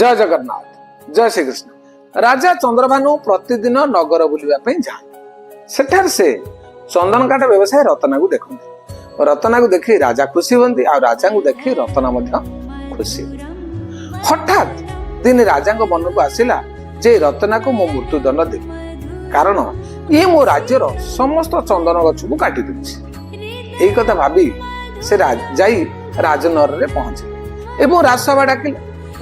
ଜୟ ଜଗନ୍ନାଥ, ଜୟ ଶ୍ରୀକୃଷ୍ଣ। ରାଜା ଚନ୍ଦ୍ରଭାନୁ ପ୍ରତିଦିନ ନଗର ବୁଲିବା ପାଇଁ ଯାଆନ୍ତି। ସେଠାରେ ସେ ଚନ୍ଦନ କାଠ ବ୍ୟବସାୟୀ ରତନାକୁ ଦେଖନ୍ତି। ରତନାକୁ ଦେଖି ରାଜା ଖୁସି ହୁଅନ୍ତି ଆଉ ରାଜାଙ୍କୁ ଦେଖି ରତନା ମଧ୍ୟ ଖୁସି ହୁଏ। ହଠାତ୍ ଦିନେ ରାଜାଙ୍କ ମନକୁ ଆସିଲା ଯେ ରତନାକୁ ମୁଁ ମୃତ୍ୟୁଦଣ୍ଡ ଦେବି, କାରଣ ଇଏ ମୋ ରାଜ୍ୟର ସମସ୍ତ ଚନ୍ଦନ ଗଛକୁ କାଟି ଦେଉଛି। ଏଇ କଥା ଭାବି ସେ ଯାଇ ରାଜନଅରରେ ପହଞ୍ଚିଲେ ଏବଂ ରାଜସଭା ଡାକିଲେ।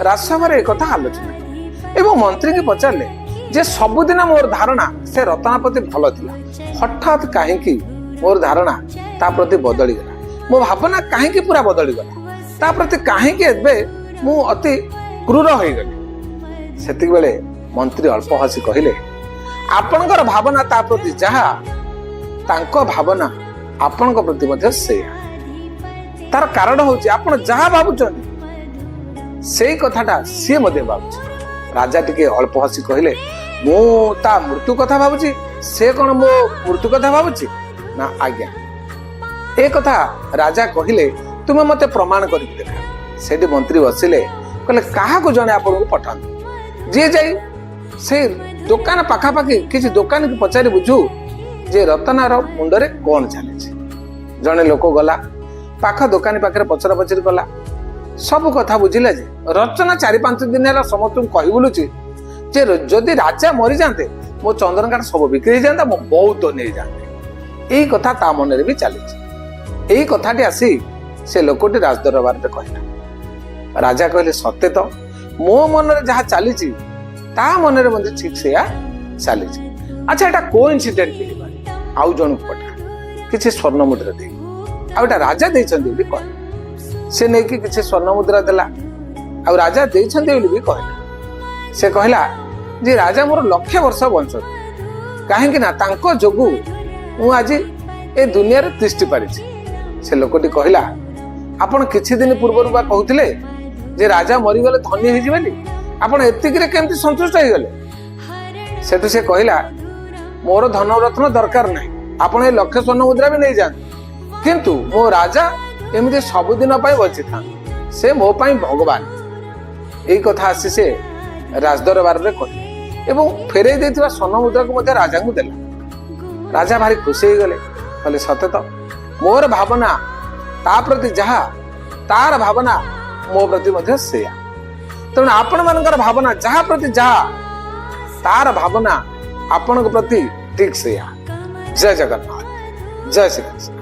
ରାଜସଭାରେ ଏକଥା ଆଲୋଚନା କଲେ ଏବଂ ମନ୍ତ୍ରୀଙ୍କୁ ପଚାରିଲେ ଯେ ସବୁଦିନ ମୋର ଧାରଣା ସେ ରତନା ପ୍ରତି ଭଲ ଥିଲା, ହଠାତ୍ କାହିଁକି ମୋର ଧାରଣା ତା ପ୍ରତି ବଦଳିଗଲା? ମୋ ଭାବନା କାହିଁକି ପୁରା ବଦଳିଗଲା? ତା ପ୍ରତି କାହିଁକି ଏବେ ମୁଁ ଅତି କ୍ରୂର ହୋଇଗଲି? ସେତିକି ବେଳେ ମନ୍ତ୍ରୀ ଅଳ୍ପ ହସି କହିଲେ, ଆପଣଙ୍କର ଭାବନା ତା ପ୍ରତି ଯାହା, ତାଙ୍କ ଭାବନା ଆପଣଙ୍କ ପ୍ରତି ମଧ୍ୟ ସେଇଆ। ତାର କାରଣ ହଉଛି, ଆପଣ ଯାହା ଭାବୁଛନ୍ତି, ସେଇ କଥାଟା ସିଏ ମଧ୍ୟ ଭାବୁଛି। ରାଜା ଟିକେ ଅଳ୍ପ ହସି କହିଲେ, ମୁଁ ତା ମୃତ୍ୟୁ କଥା ଭାବୁଛି, ସେ କଣ ମୋ ମୃତ୍ୟୁ କଥା ଭାବୁଛି? ନା ଆଜ୍ଞା। ଏ କଥା ରାଜା କହିଲେ, ତୁମେ ମତେ ପ୍ରମାଣ କରିକି ଦେଖା। ସେଠି ମନ୍ତ୍ରୀ ବସିଲେ, କହିଲେ, କାହାକୁ ଜଣେ ଆପଣଙ୍କୁ ପଠାନ୍ତୁ, ଯିଏ ଯାଇ ସେଇ ଦୋକାନ ପାଖାପାଖି କିଛି ଦୋକାନୀକୁ ପଚାରି ବୁଝୁ ଯେ ରତନାର ମୁଣ୍ଡରେ କଣ ଚାଲିଛି। ଜଣେ ଲୋକ ଗଲା, ପାଖ ଦୋକାନୀ ପାଖରେ ପଚରା ପଚରି କଲା। ସବୁ କଥା ବୁଝିଲା ଯେ ରଚନା 4-5 ଦିନ ହେଲା ସମସ୍ତଙ୍କୁ କହି ବୁଲୁଛି ଯେ ଯଦି ରାଜା ମରିଯାଆନ୍ତେ, ମୋ ଚନ୍ଦନ କାଠ ସବୁ ବିକ୍ରି ହେଇଯାନ୍ତା, ମୁଁ ବହୁତ ଧନୀ ହେଇଯାଆନ୍ତି। ଏଇ କଥା ତା ମନରେ ବି ଚାଲିଛି। ଏଇ କଥାଟି ଆସି ସେ ଲୋକଟି ରାଜଦରବାରରେ କହିଲା। ରାଜା କହିଲେ, ସତେ ତ, ମୋ ମନରେ ଯାହା ଚାଲିଛି, ତା ମନରେ ମଧ୍ୟ ଠିକ ସେଇଆ ଚାଲିଛି। ଆଚ୍ଛା, ଏଟା କୋ ଇନସିଡେଣ୍ଟ ହେଇପାରେ। ଆଉ ଜଣକୁ ପଠା, କିଛି ସ୍ୱର୍ଣ୍ଣ ମୁଦ୍ରା ଦେଇ, ଆଉ ଏଟା ରାଜା ଦେଇଛନ୍ତି ବୋଲି କହିଲା। ସେ ନେଇକି କିଛି ସ୍ୱର୍ଣ୍ଣ ମୁଦ୍ରା ଦେଲା ଆଉ ରାଜା ଦେଇଛନ୍ତି ବୋଲି ବି କହିଲା। ସେ କହିଲା ଯେ ରାଜା ମୋର ଲକ୍ଷେ ବର୍ଷ ବଞ୍ଚନ୍ତି, କାହିଁକି ନା ତାଙ୍କ ଯୋଗୁ ମୁଁ ଆଜି ଏ ଦୁନିଆରେ ତିଷ୍ଠି ପାରିଛି। ସେ ଲୋକଟି କହିଲା, ଆପଣ କିଛି ଦିନ ପୂର୍ବରୁ ବା କହୁଥିଲେ ଯେ ରାଜା ମରିଗଲେ ଧନୀ ହେଇଯିବେନି, ଆପଣ ଏତିକିରେ କେମିତି ସନ୍ତୁଷ୍ଟ ହେଇଗଲେ? ସେଠୁ ସେ କହିଲା, ମୋର ଧନରତ୍ନ ଦରକାର ନାହିଁ, ଆପଣ ଏ ଲକ୍ଷ ସ୍ୱର୍ଣ୍ଣ ମୁଦ୍ରା ବି ନେଇଯାଆନ୍ତୁ, କିନ୍ତୁ ମୋ ରାଜା ଏମିତି ସବୁଦିନ ପାଇଁ ବଞ୍ଚିଥାନ୍ତି। ସେ ମୋ ପାଇଁ ଭଗବାନ। ଏଇ କଥା ଆସି ସେ ରାଜଦରବାରରେ କହିଲେ ଏବଂ ଫେରେଇ ଦେଇଥିବା ସ୍ୱର୍ଣ୍ଣ ମୁଦ୍ରାକୁ ମଧ୍ୟ ରାଜାଙ୍କୁ ଦେଲା। ରାଜା ଭାରି ଖୁସି ହେଇଗଲେ। କହିଲେ, ସତେ ତ, ମୋର ଭାବନା ତା ପ୍ରତି ଯାହା, ତାର ଭାବନା ମୋ ପ୍ରତି ମଧ୍ୟ ସେଇଆ। ତେଣୁ ଆପଣମାନଙ୍କର ଭାବନା ଯାହା ପ୍ରତି ଯାହା, ତାର ଭାବନା ଆପଣଙ୍କ ପ୍ରତି ଠିକ ସେଇଆ। ଜୟ ଜଗନ୍ନାଥ, ଜୟ ଶ୍ରୀକୃଷ୍ଣ।